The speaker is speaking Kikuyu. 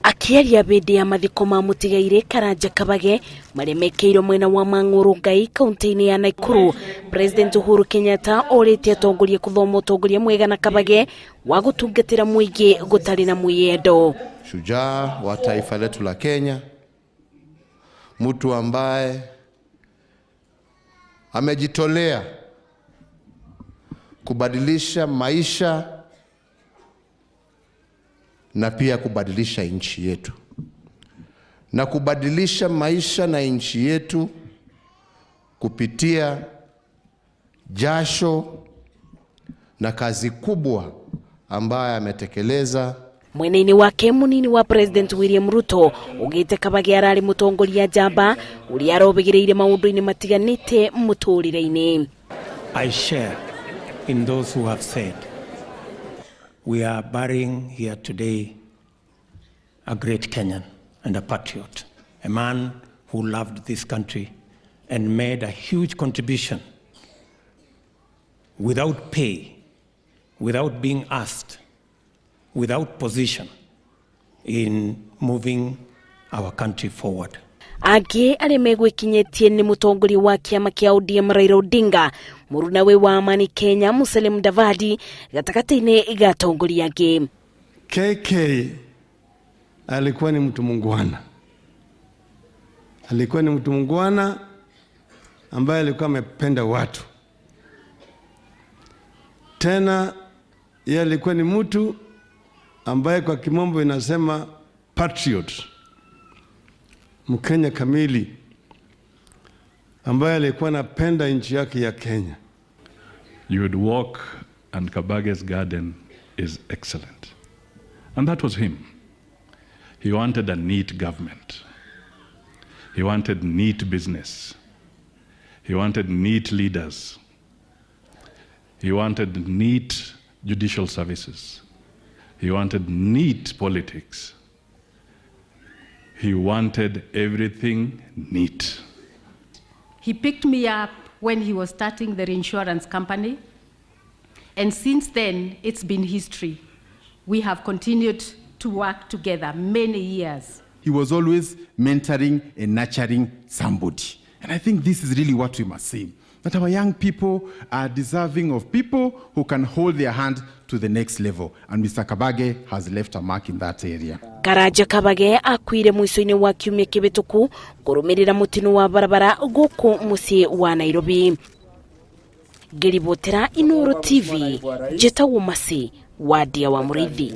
Akĩaria hĩndĩ ya mathiko ma mũtigairĩ Karanja Kabage marĩa mekĩirwo mwena wa Mang'ũrũ Ngai kaunti-inĩ ya Nakuru, President Uhuru Kenyatta orĩtie atongoria kũthoma ũtongoria mwega na Kabage wa gũtungatĩra mũingĩ gũtarĩ na mwĩyendo. Shujaa wa taifa letu la Kenya, mtu ambaye amejitolea kubadilisha maisha na pia kubadilisha nchi yetu na kubadilisha maisha na nchi yetu kupitia jasho na kazi kubwa ambayo ametekeleza. Mwena-inĩ wake, munini wa President William Ruto ugite Kabage ararĩ mũtongoria njamba ũrĩa arobĩgĩrĩire maũndũ-inĩ matiganĩte mũtũrĩre-inĩ. I share in those who have said we are burying here today a great Kenyan and a patriot, a man who loved this country and made a huge contribution without pay, without being asked, without position in moving our country forward. Angĩ arĩa megwĩkinyĩtie nĩ mũtongoria wa kĩama kĩa ODM Raila Odinga, mũrunawe wa Amani Kenya Musalia Mudavadi, gatagatĩ-inĩ ga atongoria angĩ. KK alikuwa ni mtu mungwana, alikuwa ni mtu mungwana ambaye alikuwa amependa watu. Tena yeye alikuwa ni mtu ambaye kwa kimombo inasema patriot, Mkenya kamili ambaye alikuwa anapenda nchi yake ya Kenya. You would walk and Kabage's garden is excellent. And that was him. He wanted a neat government. He wanted neat business. He wanted neat leaders. He wanted neat judicial services. He wanted neat politics. He wanted everything neat. He picked me up when he was starting the insurance company. And since then, it's been history. We have continued to work together many years. He was always mentoring and nurturing somebody. And I think this is really what we must say, that our young people are deserving of people who can hold their hand to the next level. And Mr. Kabage has left a mark in that area. Karanja Kabage akuire mũico-inĩ wa kiumia kĩhĩtũku kũrũmĩrĩra mũtino wa barabara gũkũ mũciĩ wa Nairobi. Ngĩribotera Inooro TV, njĩtagwo Masi Wadia wa Mũrĩithi.